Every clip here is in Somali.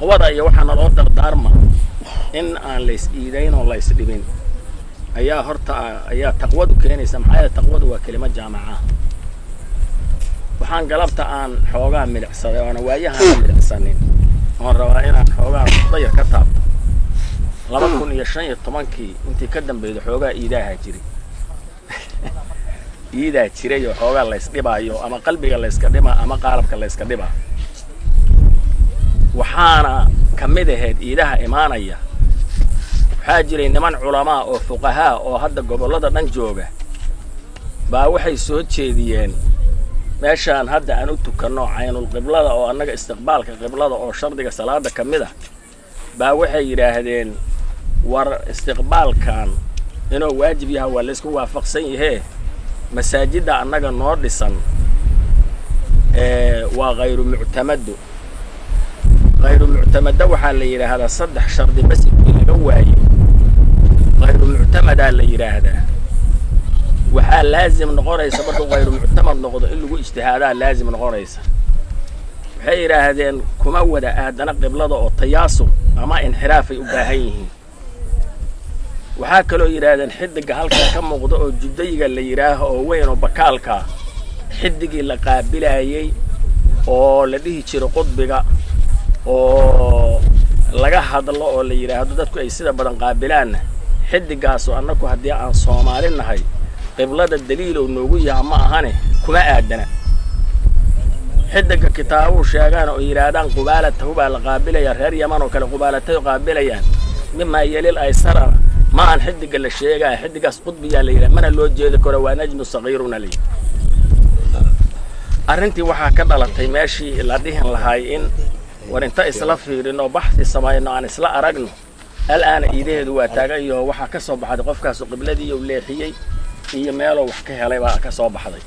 Taqwada iyo waxaa naloo dardaarma in aan lays iidayn oo lays dhibin ayaa horta ayaa taqwadu keenaysa. Maxaa yeele, taqwadu waa kelimo jaamaca. Waxaan galabta aan xoogaa milicsaday oona waayahaan milicsanin oon rabaa inaan xoogaa dayar ka taabto. 2015-kii intii ka dambeyda xoogaa iidaaha jiray, iidaa jiray oo xoogaa lays dhibaayo, ama qalbiga layska dhibaa ama qaalabka layska dhibaa. Waxaana ka mid ahayd iidaha imaanaya, waxaa jiray niman culamaa oo fuqahaa oo hadda gobollada dhan jooga baa waxay soo jeediyeen meeshaan hadda aan u tukanno, caynulqiblada oo annaga istiqbaalka qiblada oo shardiga salaada ka mid ah, baa waxay yidhaahdeen: war, istiqbaalkan inuu waajib yahay waa laysku waafaqsan yahee, masaajidda annaga noo dhisan waa hayru muctamado. Hayru muctamado waxaa la yidhaahdaa saddex shardi masjidkii laga waayo hayru muctamadaa la yidhaahdaa. Waxaa laazim noqonaysa markuu hayru muctamad noqdo in lagu ijtihaadaa laazim noqonaysa. Waxay yidhaahdeen kuma wada aadana qiblada oo tayaasur ama inxiraafay u baahan yihiin. Waxaa kaloo yidhaahdeen xidiga halkaa ka muuqda oo judayiga la yidhaaho oo weyn oo bakaalkaa, xidigii la qaabilaayey oo la dhihi jiro qudbiga oo laga hadlo oo la yidhaahdo dadku ay sida badan qaabilaanna, xidigaasu annaku haddii aan Soomaali nahay qiblada daliilow noogu yaha ma ahane, kuma aadana. Xidiga kitaabuu sheegaan oo yidhaahdaan qubaalatahu baa la qaabilayaa, reer Yaman oo kale qubaalatahu qaabilayaan, mimaa yelil aysarana ma aan xidiga la sheegaya. Xidigaas qudbiyaa la yidhaha, mana loo jeedi karo, waa najmu sagiiruna la yidhi. Arrintii waxaa ka dhalatay meeshii la dhihin lahay in war inta isla fiirino, baxthi samayno, aan isla aragno. Al'aana iidaheedu waa taagan yaho. Waxaa ka soo baxday qofkaasu qibladiiu leexiyey iyo meeloo wax ka helay baa ka soo baxday.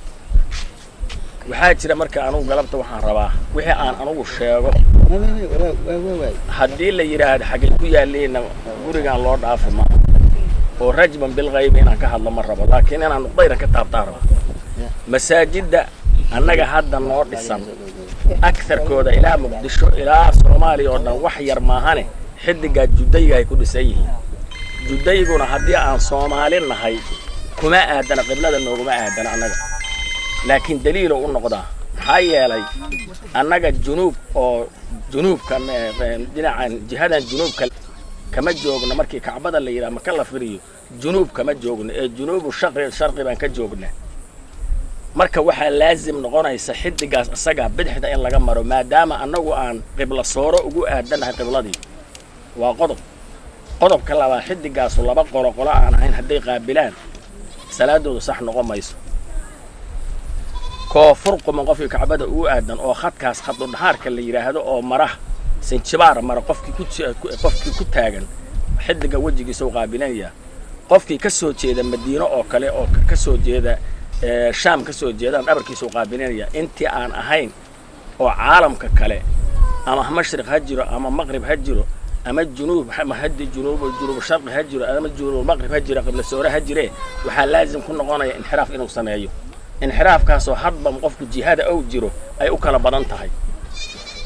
Waxaa jira marka anugu galabta waxaan rabaa wixii aan anugu sheego haddii la yidhaahdo xaggay ku yaalleena, gurigaan loo dhaafi maa oo rajman bilghaybi inaan ka hadlo ma rabo, laakiin inaan nuqdayran ka taabtaan raba. Masaajidda annaga hadda noo dhisan agtarkooda ilaa Muqdisho ilaa Soomaaliya oo dhan wax yar maahane, xidigaa judayga ay ku dhisan yihiin. Judayguna haddii aan Soomaali nahay kuma aadana qiblada, nooguma aadana annaga, laakiin daliilo u noqdaa. Maxaa yeelay, annaga junuub oo junuubka dhinacan jihadan junuubka kama joogno. Markii Kacbada la yidhaha maka la firiyo, junuub kama joogno ee junuubu sharqi, sharqi baan ka joognaa. Marka waxaa laazim noqonaysa xidigaas isagaa bidixda in laga maro, maadaama annagu aan qibla sooro ugu aadanahay qibladii. Waa qodob. Qodobka labaad, xidigaasu laba qolo, qolo aan ahayn hadday qaabilaan salaadoodu sax noqon mayso. Koonfur quman qofkii Kacbada ugu aadan oo khadkaas khadudhahaarka la yidhaahdo oo mara sinjibaar mara, qofkii ku taagan xidiga wejigiisa u qaabilanaya. Qofkii ka soo jeeda Madiino oo kale oo ka soo jeeda Shaam ka soo jeedaan dhabarkiisa u qaabilanaya. Intii aan ahayn oo caalamka kale, ama mashriq ha jiro ama maqrib ha jiro ama junuub hadi junuub, junuub sharqi ha jiro ama junuub maqrib ha jiro, qibla soore ha jiree, waxaa laazim ku noqonaya inxiraaf inuu sameeyo. Inxiraafkaasoo hadba qofku jihada ou jiro ay u kala badan tahay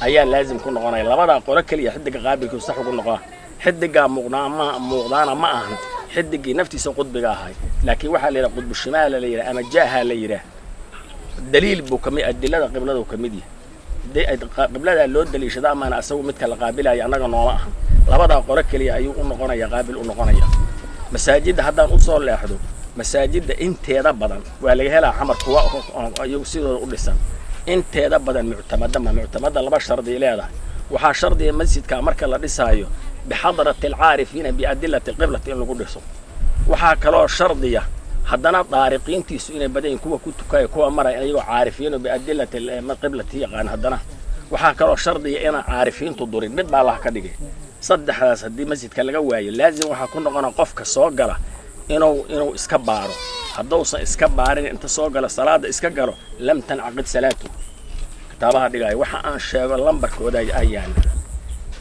ayaa laazim ku noqonaya. Labadaa qolo keliya xidiga qaabilkiisu sax ugu noqoa. Xidigaa muuqnaa ma muuqdaana ma ahan xidigii naftiisa qudbiga ahay, laakiin waxaa la yidhaha qudbu shimaala la yidhaha ama jaaha la yidhaah. Daliil buu kamid, adilada qibladu ka mid yahay. Qibladaa loo daliishada amaana asagu midka la qaabilaya annaga nooma ahan. Labadaa qolo keliya ayuu u noqonaya, qaabil u noqonaya. Masaajidda haddaan usoo leexdo, masaajidda inteeda badan waa laga helaa Xamar kuwa iyagu sidooda u dhisan. Inteeda badan muctamada ma muctamada. Laba shardi leedahay. Waxaa shardiga masjidka marka la dhisaayo bixadrati alcaarifiina biadilati alqiblati in lagu dhiso. Waxaa kaloo shardiya haddana daariqiintiisu inay badan yihin, kuwa ku tukaya, kuwa maraya, iyagoo caarifiin oo biadilati qiblati yaqaan. Haddana waxaa kaloo shardiya inaan caarifiintu durin. Mid baa Allah ka dhigay. Saddexdaas haddii masjidka laga waayo, laazim waxaa ku noqona qofka soo gala inuu iska baaro. Hadduusan iska baarin, inta soo galo salaada iska galo, lam tancaqid salaatu. Kitaabaha dhigaayo waxa aan sheego lambarkooda ayaan.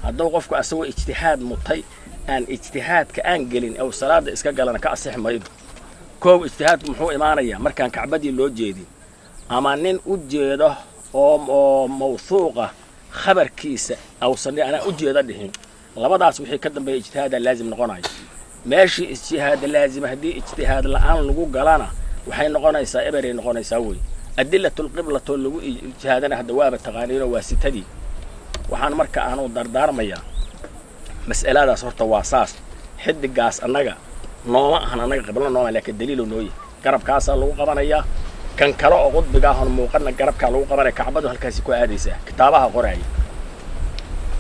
Hadduu qofku asagoo ijtihaad mutay aan ijtihaadka aan gelin ou salaada iska galana, ka asixi maydo. Koow, ijtihaadku muxuu imaanayaa? Markaan Kacbadii loo jeedin ama nin u jeedo oo mawthuuqa. Khabarkiisa ausan anaa ujeeda dhihin. Labadaas wixii ka dambeeya ijtihaada laazim noqonaya. Meeshii ijtihaad laazima haddii ijtihaad la'aan lagu galana, waxay noqonaysaa eberay noqonaysaa wey. Adilatulqiblatoo lagu ijtihaadana hadda waaba taqaaniino, waa sitadii. Waxaan marka aanu dardaarmayaa mas'aladaas horta waa saas. Xidigaas annaga nooma ahan, annaga qiblo nooma, laakiin daliilo nooyi. Garabkaasaa lagu qabanayaa. Kan kale oo qudbigaahon muuqana garabkaa lagu qabanaya. Kacbadu halkaasi ku aadaysaa, kitaabaha qoraaya.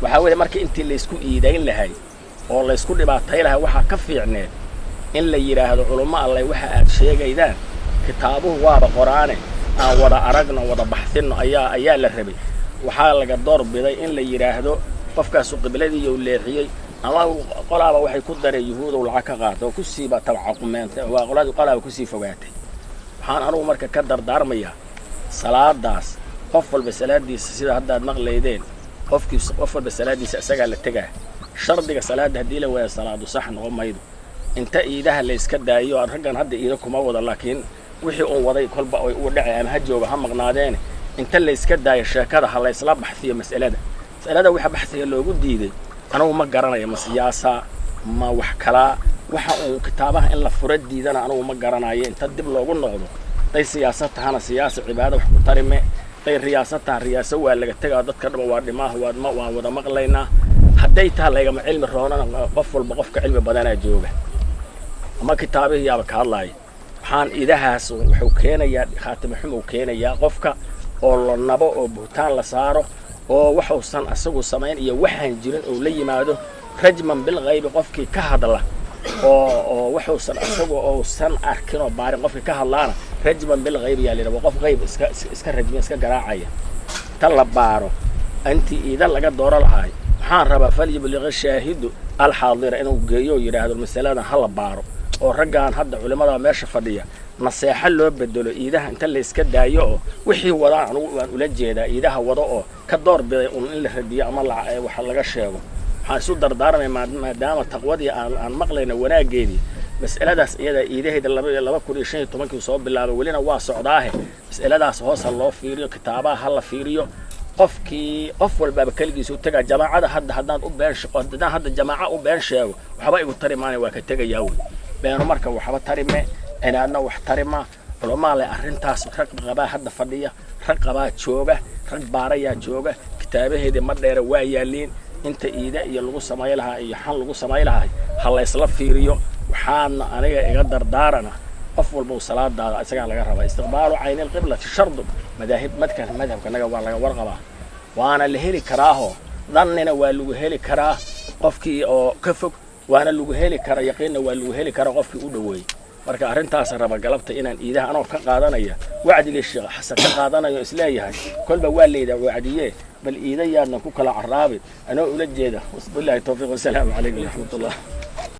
Waxaa weeye marka intii laysku iidayn lahay oo laysku dhibaatay lahay, waxaa ka fiicneed in la yidhaahdo: culummo alleh, waxa aad sheegaydaan kitaabuhu waaba qoraane, aan wada aragno, wada baxsinno ayaa la rabay. Waxaa laga door biday in la yidhaahdo qofkaasu qibladiiyou leexiyey, ama qolaaba waxay ku dareen yuhuudow lacag ka qaata oo kusiiba tabcaqumeentay, waa qoladii qolaaba kusii fogaatay. Waxaan anugu marka ka dardaarmayaa salaadaas, qof walba salaadiisa sida haddaad maqlaydeen, qofkiis qof walba salaadiisa isagaa la tegaa. Shardiga salaadda haddii la waayo, salaadu sax noqon maydo. Inta iidaha layska daayo, raggan hadda iida kuma wada, laakiin wixii uun waday kolba ay uu dhacay ama ha jooga ha maqnaadeene, inta layska daayo sheekada, ha laysla baxsiyo mas'alada. Mas'alada waxa baxsiga loogu diiday anugu ma garanayo. Ma siyaasa ma wax kalaa? Waxa uun kitaabaha in la furo diidana anugu ma garanayo. Inta dib loogu noqdo, day siyaasad tahana, siyaasa cibaado wax ku tarime. Day riyaasad taha, riyaaso waa laga tegaa, dadka dhaba waa dhimaah, waadma waan wada maqlaynaa. Hadday taha laygama cilmi roonana, qof walba qofka cilmi badanaa jooga ama kitaabihii yaaba ka hadlaaya. Waxaan idahaas wuxuu keenayaa khaatimo xum uu keenayaa qofka oo la nabo oo buhtaan la saaro oo waxuusan asagu samayn iyo waxaan jirin uu la yimaado. Rajman bilghaybi qofkii ka hadla oo waxuusan asagu uusan arkin oo baarin qofkii ka hadlaana, rajman bilghaybi yaa la yidhaha. Waa qof qayb iska rajmiya, iska garaacaya. Ta la baaro intii iida laga dooro lahaay, waxaan rabaa falyubliqi shaahidu alxaadira inuu geeyo oo yidhaahdo masaladan ha la baaro, oo raggaan hadda culimmada meesha fadhiya naseexo loo bedelo. Iidaha inta layska daayo oo wixii wadaan, anugu waan ula jeedaa iidaha wado oo ka door biday un in la radiyo ama wax laga sheego. Waxaan isu dardaarmay, maadaama taqwadii aan maqlayna wanaaggeedii, mas'aladaas iyada iidahayda 2015-kii soo bilaabay, welina waa socdaahe, mas'aladaas hoos ha loo fiiriyo, kitaabaha ha la fiiriyo. Qofkii qof walbaaba keligiisa u tegaa. Jamaacada hadda haddaan u been haddaan hadda jamaaca u been sheego, waxba igu tari maana, waa ka tegayaa wey. Beenu marka waxba tarime, cinaadna wax tarima. Culamaa le arrintaas rag qabaa hadda fadhiya, rag qabaa jooga, rag baarayaa jooga. Kitaabaheedii ma dheere, waa yaaliin. Inta iida iyo lagu samay lahaa iyo xan lagu samay lahaa, ha laysla fiiriyo. Waxaadna aniga iga dardaarana, qof walba salaadaada isagaa laga rabaa. Istiqbaalu caynilqiblati shardu madaahib madkan madhabkanaga waa laga warqabaa, waana la heli karaaho. Dannina waa lagu heli karaa qofkii oo ka fog, waana lagu heli karaa yaqiinna waa lagu heli karaa qofkii u dhoweeyey. Marka arrintaas raba galabta inaan iidaha anoo ka qaadanaya wacdigii Sheekh Xasan ka qaadanayo, isleeyahay kolba waa laydaa wacdiye, bal iida yaadnan ku kala caraabin, anoo ula jeeda. Wabillahi tawfiiq, wasalaamu calaykum waraxmat ullah.